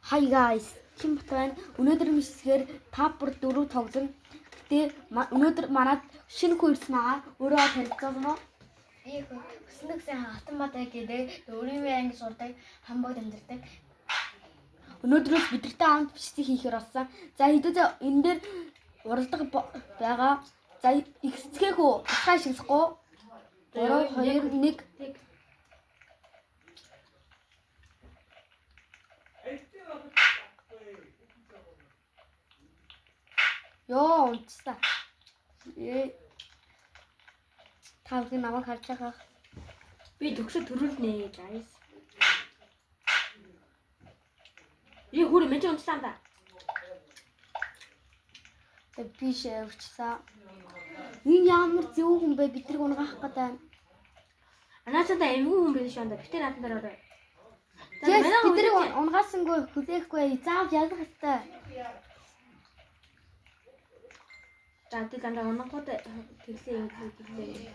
Hi guys. Ким бат байна. Өнөөдөр мишсгээр та бүр дөрөв тоглоно. Гэтэ өнөөдөр манад шинэ хүн ирсэн байгаа. Өөрөө танилцсан уу? Би хүснэгсэн Хатанбатай гэдэг өөрийн анги сурдаг, Хамбогт амьдардаг. Өнөөдрөөс бидэртэй хамт бичлэг хийхээр болсон. За хэдүүлээ энэ дээр уралдах байгаа. За ихсцгээх үү? Бусгаа ашиглахгүй. 3 2 1. Тэг. Йоо, унтсан. Ээ. Та бүхэн намайг харж байгаа. Би төгсө төрүүлнэ guys. Ээ хүрэ мэж унтлаа да. Тэг би шавчсан. Энэ ямар зөв хүн бэ? Бид нар унгаах гэдэг байна. Анаачаа эмгэн хүн биш юм да. Битээ надан дээр орой. За Yes, манай бид нар хүн унгаасангүй хүлээхгүй. Заавал ялах ёстой. За тэг дандаа унангууд тэглээ юм тэглээ.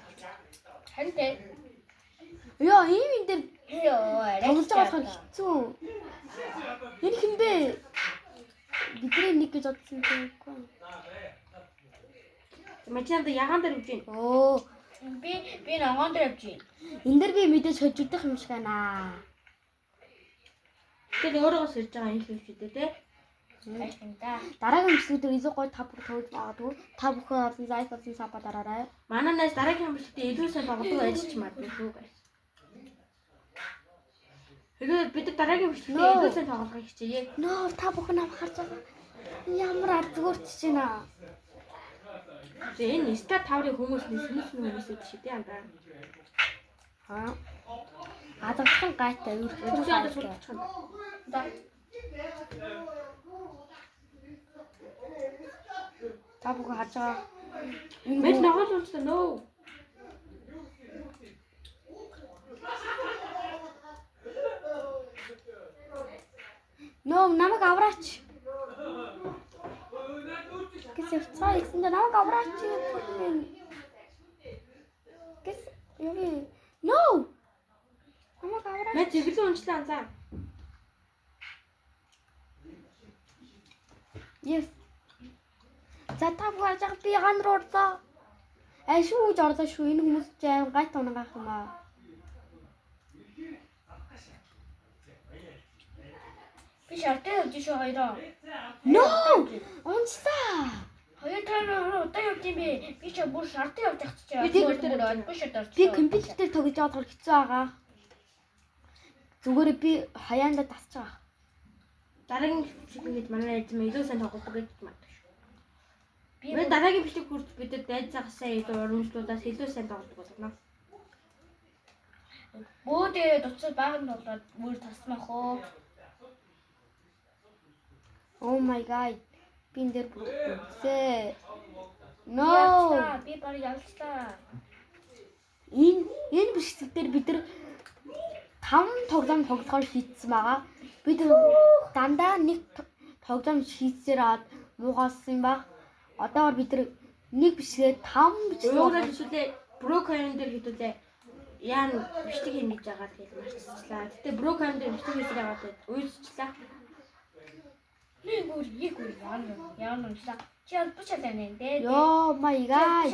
Харин тэ. Йоо, ийм энэ дээр Йоо, арай. тоглож байгаа болохоор хэцүү. Энэ хэн бэ? Бидний нэг гэж бодсон юм үгүй. Мачаанд ягаан дээр үжин. Оо, Би ногоон дээр явж байна. энэ дээр би мэдээж хожигдох юм шиг байна. Тэгэл өөрөөгөө сэрж байгаа юм шиг үү те. Баярлалаа да. Дараагийн бичлэгээр илүү гоё та бүхэн тоглож магадгүй. Та бүхэн олон лайк болон саб дараарай. Манай найз дараагийн бичлэгтээ илүү сайн тоглодог байж ч магадгүй шүү guys. Тэгэхээр бид нар дараагийн бичлэгтээ No. илүү сайн тоглохыг хичээе. Нөө, та бүхэн намайг харж байгаа. Ямар ард зүгээрч чинь аа. Тэгээ энэ Star Tower-ын хүмүүс нь сүнс нь хүмүүс гэдэг шиг те андаа. Аа. Азагдсан гайтай, өрхтөн Төгсөө одоо гайтай. шууд юм. За. Та бүхэн харж байгаа. Мэж ногоон унтлаа нөө. Нөө, намайг авраач. Гэс явцгаа ихсэн дээр намайг авраач. Гэс юу? No. Намайг авраач. Мэж зэрэглэн унчлаа анзаа. Yes. За та бүхэн харж байгаа би ган руу орлоо. Ай шүү гэж орлоо шүү. Энэ хүмүүс ч аим гайт унгаах юм аа. Би шартаа явж шүү хоёроо. No! Унцсан. Хоёр таар удаан явж юм бэ. Би ч бүр шартаа явж явах чинь. Би тэр дээр Би шат орчих. Би компьютер дээр тоглож байгаа болохоор хэцүү байгаа. Зүгээр би хаяанда тасч байгаа. Дараагийн бичлэг ингэж манай найз минь илүү сайн тоглодог гэж магадгүй шүү. Би Би дараагийн бичлэг хүрт бид нар дайцаагасаа илүү урамжлуулаад илүү сайн тоглодог болно. бөөдөө дуцал баахан болоод бүр тасмах уу. Oh my god. Би энэ дээр бүр үсээ. No. Ялцлаа. Би баг ялцлаа. Энэ бичлэг дээр бид нар 5 тоглоом тоглохоор шийдсэн байгаа. Бид дандаа нэг тоглоом шийдсээр аваад муугаалсан юм баг. Одоогор бид нар нэг бичлэгээ 5 бичлэг Өөрөөр хэлбэл Брокаун дээр хэдүүлээ яа бичлэг хийнэ гэж байгаа тэгэл марцчлаа. Гэтэ Брокаун дээр бичлэг хийсээр байгаа тэгээд уйдчлаа. Нэг бүр нэг бүр яана яана унчлаа. Чи аль биш аль нэ дээ. Йоо my god.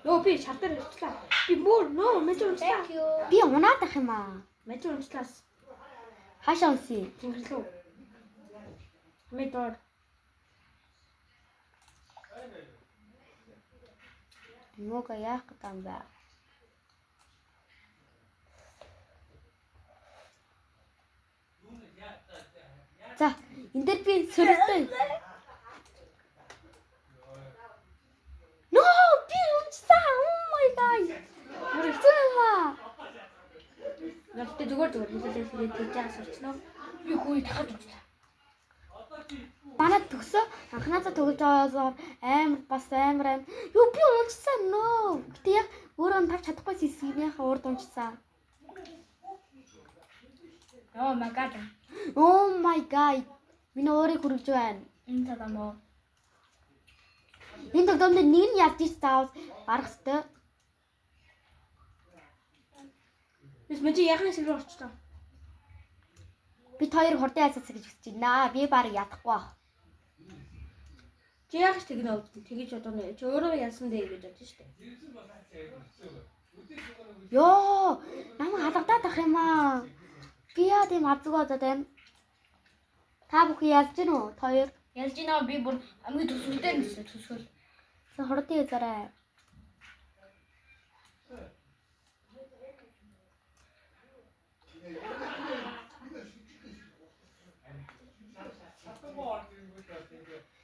Йоо би шар дээр ирчлээ. Би мөр нөө мэж унчлаа. Thank you. Би унаад ах юм аа. Мэж унчлаас Хаашаа унсъя? Тэнгэр лүү. Хамгийн доор. Мууга яах гэдэг юм бэ? За, энэ дээр би сөрөлтэй. No, би унцсан. Oh my god. Хэцүү юм аа. Гэтэ зүгээр зүгээр хэлээ хэлээ тэгж байгаа сурчнаа. Би хүү дахиад унчлаа. Манай төгсөө анхнаасаа тоглож байгаагаар амар бас амар аим. Юу би унцсан нөө. Гэтэ яг өөрөө нь тавч чадахгүй хэсгийнхаа урд унцсан. Oh my god. Oh my god. Миний уурыг хүргэж байна. Энэ цадам уу. Энэ тоглоом дээр нэг нь ялж ич заавал гарах ёстой. Тэс мэж яхны хэсэг рүү орчлоо. Бид хоёр хурдан ялцсан гэж хүсэж байна. Би баг ядахгүй байх. Чи яг ч тэгнэ өвдөн. Тэгэж бодоно. Чи өөрөө ялсан дээ гэж бодож штэ. Йоо, намайг алгадаад ах юм аа. Би яа тийм азгүй болоод байна. Та бүхэн ялж гин үү? Та хоёр. Ялж гинэ би бүр хамгийн төсвөлтэй нэсэ төсвөл. За хурдан ялаарай.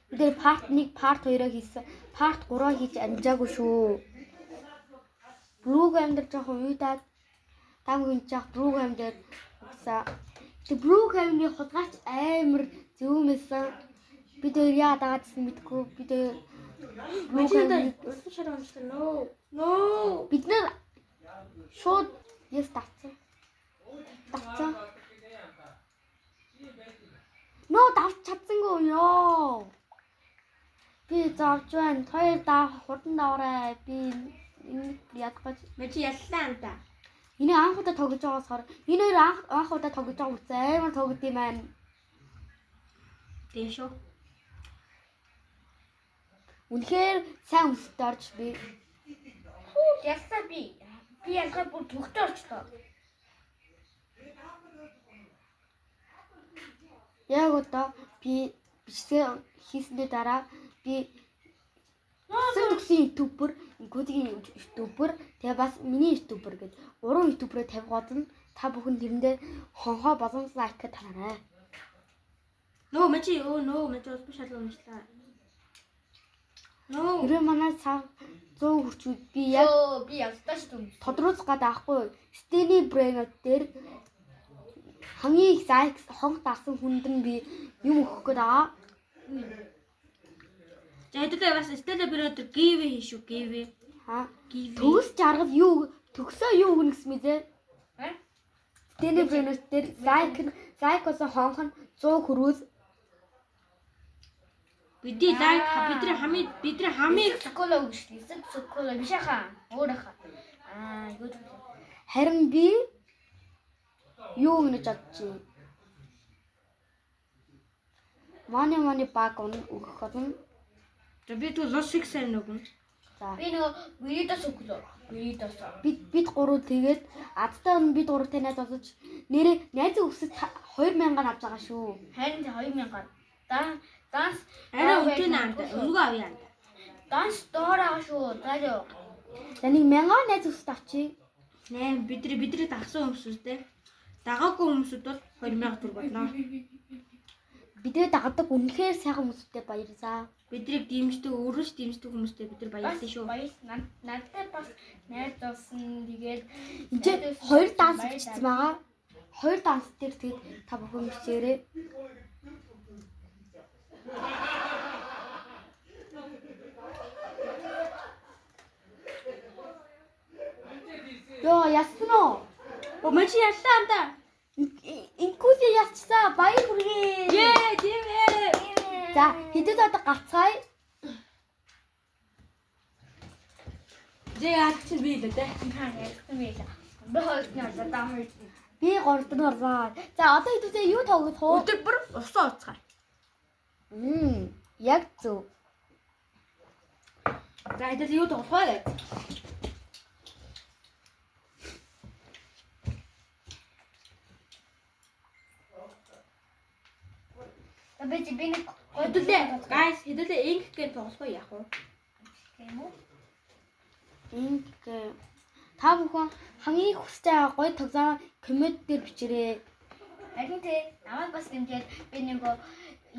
Бид нэр part 1, part 2-оо хийсэн. Part 3-оо хийж амжаагүй шүү. Blue game дээр жоохон уйдаад дам гинж яах Blue game дээр угсаа. Тэг Blue game-ийн хулгайч амар зөвмөсөн. Бид хоёр яа дагаадсэн мэдгүй. Бид хоёр Blue Чи game одоо шар уншлаа. No. No. бид нэр шууд yes давцсан. Давцсан. Нөө давч чадсангүй ёо. Би зовж байна. Хоёр даа хурдан давраа. Би энэ ядах гэж. Мэ чи яллаа анда. Энийг анх удаа тоглож байгаасаар энэ хоёр анх удаа тоглож байгаа үгүй амар тоглод юм байна. Тийм шүү. Үнэхээр сайн өмсөлт орж би Хүү ялсаа би. Би ялгаа бүр төгтөө орчлоо. яг одоо би бичлэг хийсний дараа би Сэн төгсөн ютубер, Гүдгийн ютубер, тэгээ бас миний ютубер гэж гурван ютуберээ тавих болно. Та бүхэн тэрэндээ хонхоо болон лайк дараарай. Нөө мэ чи өө нөө мэ чи улбан шал уншлаа. Нөө. Хэрвээ манай сав 100 хүрчүүд би яг Йоо би ялтаа шүү дээ. тодруулах гээд аахгүй. Стени Брэнот дээр хамгийн их лайк хонх дарсан хүнд нь би юм өгөх гээд байгаа. За хэдүүлээ бас Stella Brother give хий шүү give. Ха. Give. Төгс жаргал юу төгсөө юу өгнө гэсэн мэт ээ. Аа? Стени Брэнот дээр лайк нь лайк болсон хонх нь 100 хүрвэл Бидний лайк бидний хамгийн бидний хамгийн Соколо өгш. Эсэг соколо биш хаа. Өөр хаа. Аа юу вэ? Харин би юу өгнө гэж бодож байна. Мани мани баг өгөх болно. За би тэгвэл Los Six сайн өгнө. За Би нөгөө Burrito соколо. Burrito. бид гурав тэгээд азтай нь бид гуравтай найз олж нэрээ найз өгсөд 2000 авч байгаа шүү. Харин 2000. Дан данс Арай үнэтэй нэ анда. Өнгөө авъя анда. Данс доор байгаа шүү. За ёо. За нэг 1000 найз өгсөд авчи. Нэ бидний дагсан хүмүүсүүд те. Дагаагүй хүмүүсүүд бол 2000 төгрөг болно. Бидний дагадаг үнэхээр сайхан хүмүүстэй баярлалаа. Бидрийг дэмждэг, өөрөөс дэмждэг хүмүүстэй бид нар баярлалаа шүү. Баяр надтай бас найз болсон. Тэгээд Энд чинь хоёр данс бичсэн байгаа. Хоёр данс дээр тэгээд та бүхэн бичээрэй. Йоо, яасан уу? Оо мэн чи яллаа анда. Инкүзи ялчсан. Баяр хүргэе. Ее, тийм ээ. За, хэдүүд одоо гацгаая. Зэ яах чинь би л дээ. Хаа ялсан байлаа. Би хоёрт нь орлоо. Да хоёрт нь. Би гуравт нь орлоо. За, одоо хэдүүсээ юу тоглох вэ? Өдөр бүр усан уцгаар. Яг зөв. За хэдэл юу тоглох вэ гэж. За би чи би нэг Хэдүүлээ. Guys, хэдүүлээ инк гэх тоглох уу яах вэ? Тийм үү? Ингээ та бүхэн хамгийн хүсэж байгаа гоё тоглоом коммент дээр бичээрэй. Харин тэ намайг бас дэмжээд би нөгөө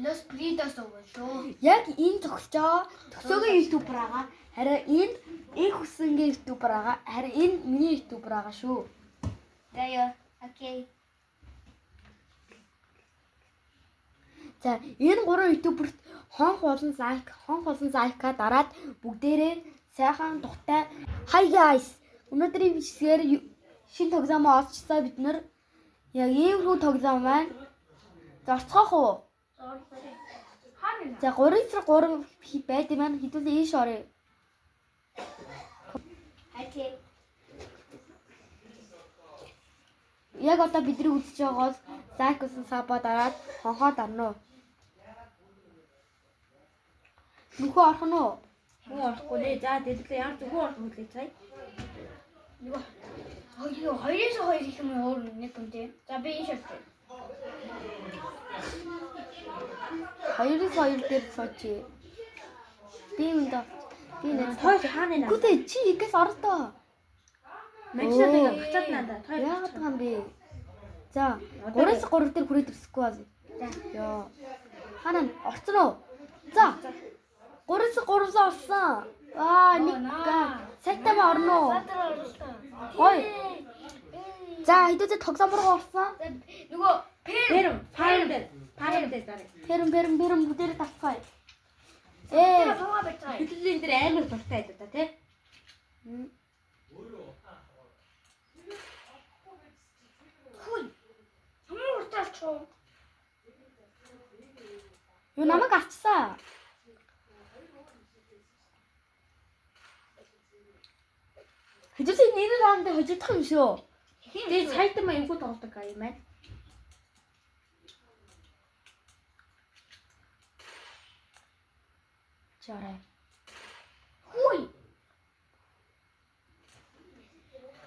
Los Burritos өгөн шүү. Яг энэ зогсож байгаа төсөөгийн ютубер байгаа. Харин энэ энэ хүсэнгийн ютубер байгаа. Харин энэ миний ютубер байгаа шүү. За ёо. Окей. За энэ гурван ютуберт хонх болон лайк, хонх болон лайка дараад бүгдээрээ сайхан тухтай. Hi guys. Өнөөдрийн бичлэгээр шинэ тоглоомоо олчихсоо бид нар яг иймэрхүү тоглоом байна. Зорцгоох уу? Хаана? За 3-3 байд юм байна. Хэдүүлээ ийш оръё. Окей. Яг одоо бидний үзэж байгаа бол лайк болон sub аа дараад хонхоо дарна уу? Нүхөө орох нь уу? Хүн орохгүй нэ. За дэлгэлээ ямар зөвхөн орох хүлээ цай. Нөгөө хоёр хоёроос хоёр гэх юм уу өөр нэг юм тий. За би энэ шалт. 2-2 дээр суучи. Би үндэ. Би нэ. Хоёр хаана нэ? Гүтээ чи игээс оролдоо. Манчаа тэгээ буцаад надаа. Хоёр Яагаад байгаа юм бэ? За 3-3 дээр хүрээд ирсэхгүй баа. За. Йоо. Хана орцсон уу? За. 3-3-аас орсон. Аа нэг сайтаа ма орно уу? Садраа орлоо. Гоё. За хэдүүзээ тоглоом руу орсон. За нөгөө пэр Пэрэм, фарм дээр. Фарм дээр дараа. Пэрэм пэрэм пэрэм бүгдээрээ татцгаая. Ээ. суугаа барьцгаая. Хэдүүлээ энэ дээр амар дуртай байлаа да тий. Хүй. Хамгийн хурдан алчих. Юу намайг авчсан. Хэдүүзээ нэр раунд дээр хожигдох юм шүү. Тэгээ сайтан ма эвгүй тоглодог юм байна. Чарай. Хүй.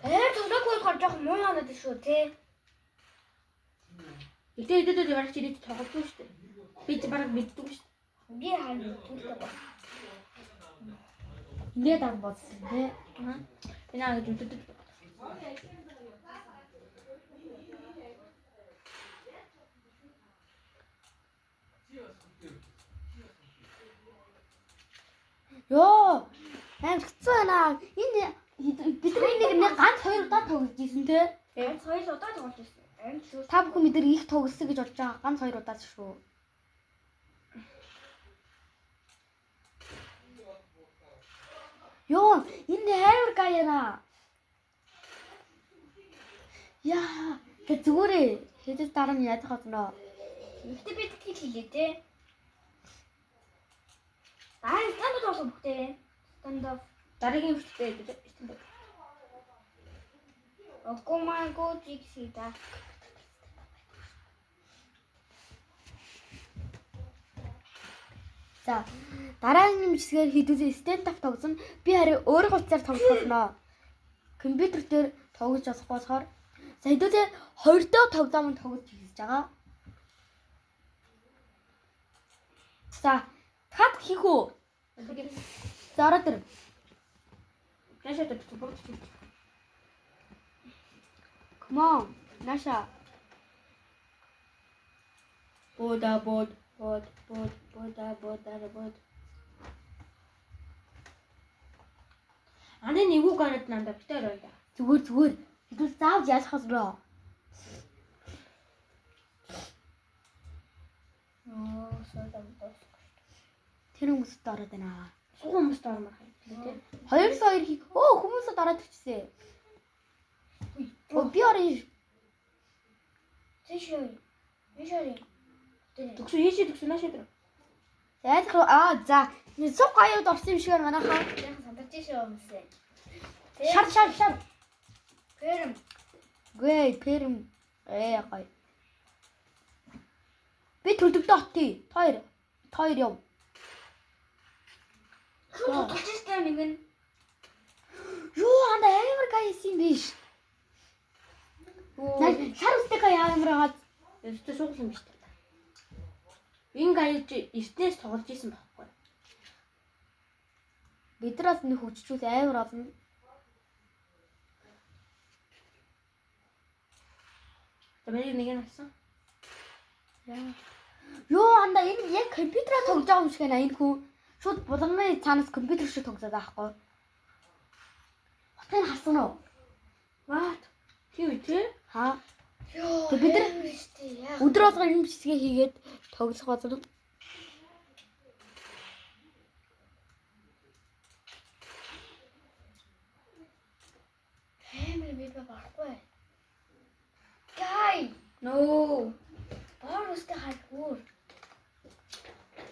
Ээ тоглоогүй болохоор жоохон муу надад шүү тий. Гэтэ хэдүүлээ бараг чи ирээд тоглодог шүү дээ. Би чи бараг мэддэг шүү дээ. Би харин түлхээ ба. Ингээд ам бодсон тий. Аа. Би наа гэж үддэг. Йоо. Амар хэцүү байна. Энэ бидний нэг ганц хоёр удаа тоглож исэн тий. Ганц хоёр удаа тоглож ирсэн. Ганц шүү. Та бүхэн бид нар их тоглосон гэж бодож байгаа. Ганц хоёр удаа шүү. Йоо, энэ амар гаяна. Яа, тэ зүгээрээ хэдэс дараа нь ядах болно. Гэхдээ би тэгж хэлээ тий. Аа, станд тоглох бүгдээ. Станд Дараагийн хүртэл хэдүүлээ. Окумаго жигсида. За, дараагийн хэсгээр хэдүүлээ stand up тоглосон. Би харин өөрийнхөө утсаар тоглох болно. Компьютер дээр тоглож болохгүй болохоор за хэдүүлээ хоёр дахь тоглоом нь тоглож эхэлж байгаа. За, тат хийх үү? За, ороод ир. Наашаа дээр бүгд чи. Come on. Наша. Бода бод бод бод бода бода бод. Аны нэгүү ганад нанда битэр байна. Зүгээр зүгээр. Хэдүүл заавал ялах болно. Оо, содом дос. Тэр хүмүүст ороод байна. Суган хүмүүст ормоор юм тий. 2-2 хийх. Өө хүмүүсд ороод ирчихсэн. Өө би орё. Тийш юу? Ийш орё. Төгсөө ийшээ төгсөө наашаа дээр. Яах вэ? Аа за. Нэг суг аюуд орсон юм шиг байна манайхаа. Яхан сандарч ийш юмсэ. Шар шар шар. Пэрэм. Гүй перм. Ээ гоё. Би төлөвдөө отъё. Тойр. Тойр яв. Шууд тоглож ирсэн нэг нь. Юу анда амар гайс юм биш. Наа шар үстэй гай амар гааз. Өстө суугал юм биш үү? Энэ гаяж эртнээс тоглож исэн байхгүй. Бид нараас нэг хөгжчүүл амар олон. За миний нэг нь болсон. Юу анда энэ яг компьютераар тоглож байгаа юм шиг байна энэ хүн. Шууд булганы цаанаас компьютер шиг тоглоод байгаа байхгүй. Утгыг харсан уу? What? Тийм үү те? Ха. Йоо. Тэг бид нар яа. Өдөр болгон юм бичлэгээ хийгээд тоглох болно. Амар би барахгүй. Гай. No. Боор өстэй хальгуур.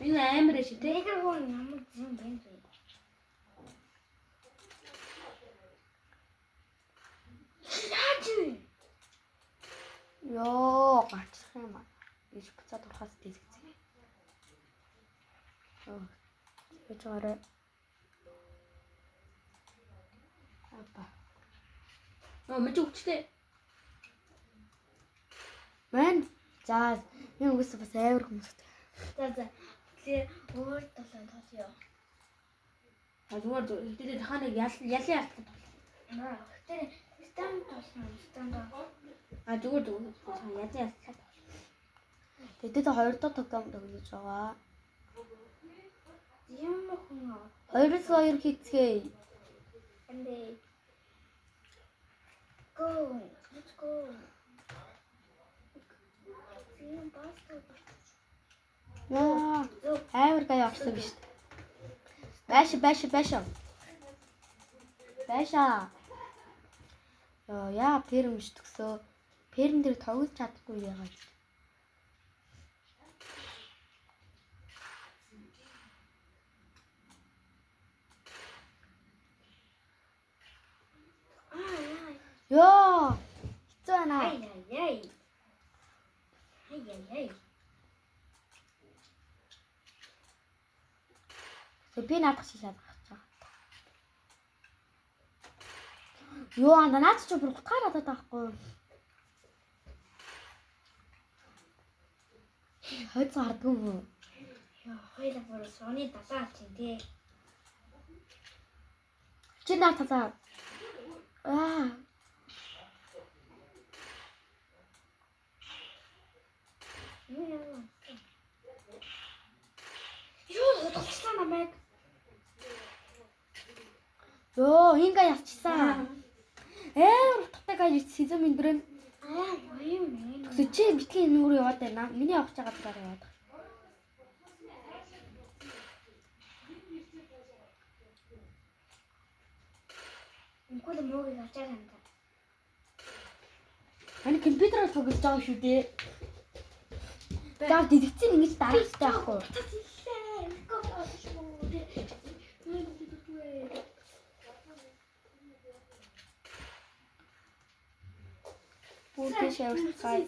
Энэ амар ши те. Тэгэр хүн ямар зэн бэ? Яаж вэ? Йоо, гарчих юм аа. Иш буцаад орохоос дэлгэцээ. Оо. Тэгэж гараа. Апа. Оо мэж өгчтэй. Мэн за энэ үгээс бас амар хүмүүстэй. За за. Тэгээ өөр толон толё. А зүгээр хэдүүлээ дахиад нэг ял ялын ялтал тоглох. Аа, тэр станд толсон, станд. А зүгээр зүгээр ялын ялтал тоглох. Тэгээд хоёр дахь тоглоом тоглож байгаа. Юм хүн аа. 2-2 хийцгээе. Эндэ. Go. Let's go. Тийм бас Яа, зөв. амар гай орсон биш. Байша, байша, байша. Байша. Йоо, яа, перм биш тгсөө. Перм дээр тоглож чадахгүй яагаад. Аа яа. Йоо. Хэцүү байна. Ай яй яй. Ай яй яй. Тэг би наадах шиг шалгах гэж байгаа. Йоо, анда наад чи бүр утгаар хадаад байгаа хгүй. Хойц гардгүй юм уу? Йоо, хоёлаа бүр сууны далаа чинь тий. Чи наад тазаа. Аа. Юу яа. Юу худалчлаа намайг. Йоо, инга явчихсан. Амар утгатай гай сезон өндрөн. Аа, юу юм бэ? Тэгсэн чи битгий энэ рүү яваад байна. Миний явах гэж байгаа газараар яваад. Үгүй л муугийг авчаа хандаа. Манай компьютероор тоглож байгаа шүү дээ. За дэлгэцийг ингэж дарах хэрэгтэй байхгүй юу? Бүр тийш явчихсан.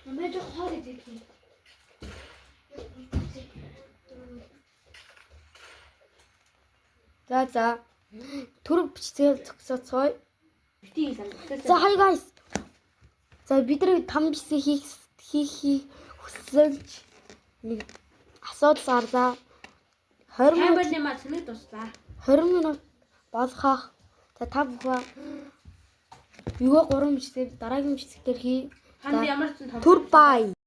Намайг хоол идэх. За за. Түр бичсэн зогсооцгоё. Битгий хэл. За hi guys. За бид нар там бисэн хийх хийх хүссэн ч нэг асуудал гарлаа. 20 минут Таймер нэмаа цэнэг дуслаа. 20 минут болохоо. За та бүхэн юугаа 3 бичлэг дараагийн бичлэг дээр хий. Танд ямар ч Түр бай.